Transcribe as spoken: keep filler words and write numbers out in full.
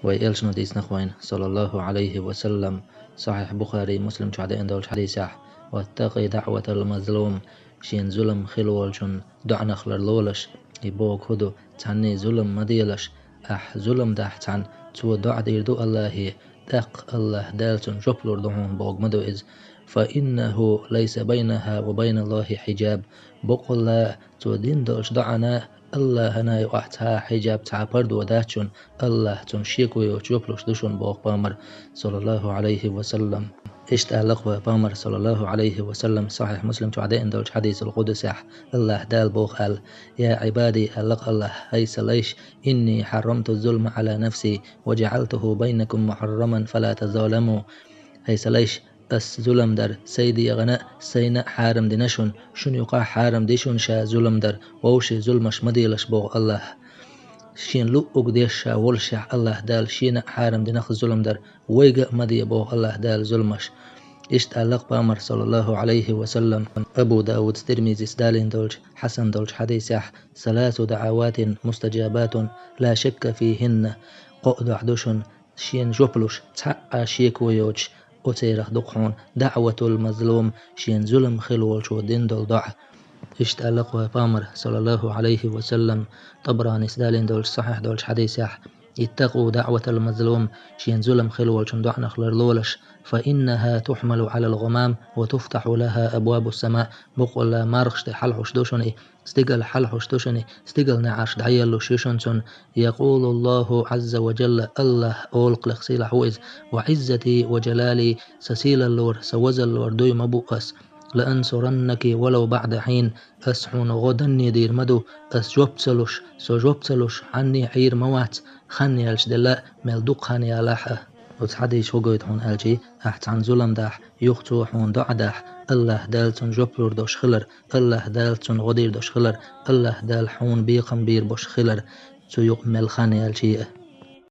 Вай элчано дийцинарг вайна, саллаллаху Ӏалайхи ва саллам, Сахьихь Бухари, Муслим чохь деана долчу хьадисехь: «Ваттакъи даӀватал мазлум», шена зулам хилла волчун доӀанах ларлолаш, и боху хӀун ду, цхьанне зулам ма делаш, ахь зулам дахь цхьанна, цо доӀа дийр ду Аллахье, тӀаккха Аллахь Дала цунна жоп лур ду хьуна боху ма ду иза. «Фа иннаху лайса байнаха ва байна Аллахи хьиджаб». Баккъалла, цо дина долчу доӀана Аллахьана юкъахь цхьа а хьиджаб, цхьа а пардо дац шуна, Аллахь цунна шеко йоцуш жоп луш ду шуна боху Пайхамар, саллаллаху Ӏалайхи ва саллам. Иштта аьлла-кх вай Пайхамар, саллаллаху Ӏалайхи ва саллам, Сахьихь Муслим чохь деана долчу хьадисул къудсехь, Аллахь Дала боху аьлла: «Я Ӏибади», аьлла-кх Аллахь, «хӀай сан лайш, инни хьаррамту зулма Ӏала нафси ва джаӀалтуху байнакум мухьарраман, фала тазаламу». «ХӀай сан лайш, ас зулам дар сайн дегӀана а, сайна а хьарам дина шуна, шуна юкъахь хьарам ди шуна ша зулам дар, вовшийн зуламаш ма делаш», боху Аллахь. Шена луъург деш ша волушехь, Аллахь Дала шена а хьарам дина-кх зулам дар, вайга а ма де боху Аллахь Дала зуламаш. Иштта аьлла-кх Пайхамар, саллаллаху Ӏалайхи ва саллам, Абу Даудс, Тирмизис далийна долчу хьасан долчу хьадисехь: «Саласу даӀаватин мустаджабатун, ла шакка фихинна». Кхо а доӀа ду шуна, шена жоп луш, цхьа а шеко йоцуш, оцерах ду-кх хьуна даӀватул мазлум, шена зулам хилла волчо дина долу доӀа. Иштта аьлла-кх вай Пайхамар, саллаллаху Ӏалайхи ва саллам, ТӀабаранис далийна долчу сахьихь долчу хьадисехь: «Иттакъу даӀватал мазлум», шена зулам хилла волчун доӀанах ларлолаш, «фа иннаха тухьмалу Ӏалал гӀамам ва туфтахьу лаха абвабус сама», баккъалла мархаш тӀе хьалхьуш ду шуна и, стигала хьалхьуш ду шуна и, стигала неӀарш дӀаеллуш ю шуна цунна. Якъулуллаху Ӏазза ва Джалла, Аллахь олу-кх, сийлахь ву иза: «Ва Ӏиззати ва Джалали», сан сийлаллора, сан возаллора дуй ма бу ас, «ла ансураннаки валав баӀда хьин», ас хьуна гӀо данне дийр ма ду, ас жоп ца луш, со жоп ца луш, хьанне Ӏийр ма вац, хан яьлча делла а, мел дукха хан ялахь а. Оцу хьадисо хӀун гойту хьуна аьлча, ахь цхьанна зулам дахь, юха цо хьуна доӀа дахь, Аллахь Дала цунна жоп лур долуш хилар, Аллахь Дала цунна гӀо дийр долуш хилар, Аллахь Дала хьуна бекхам бийр болуш хилар, цу юкъа мел хан яьлча а.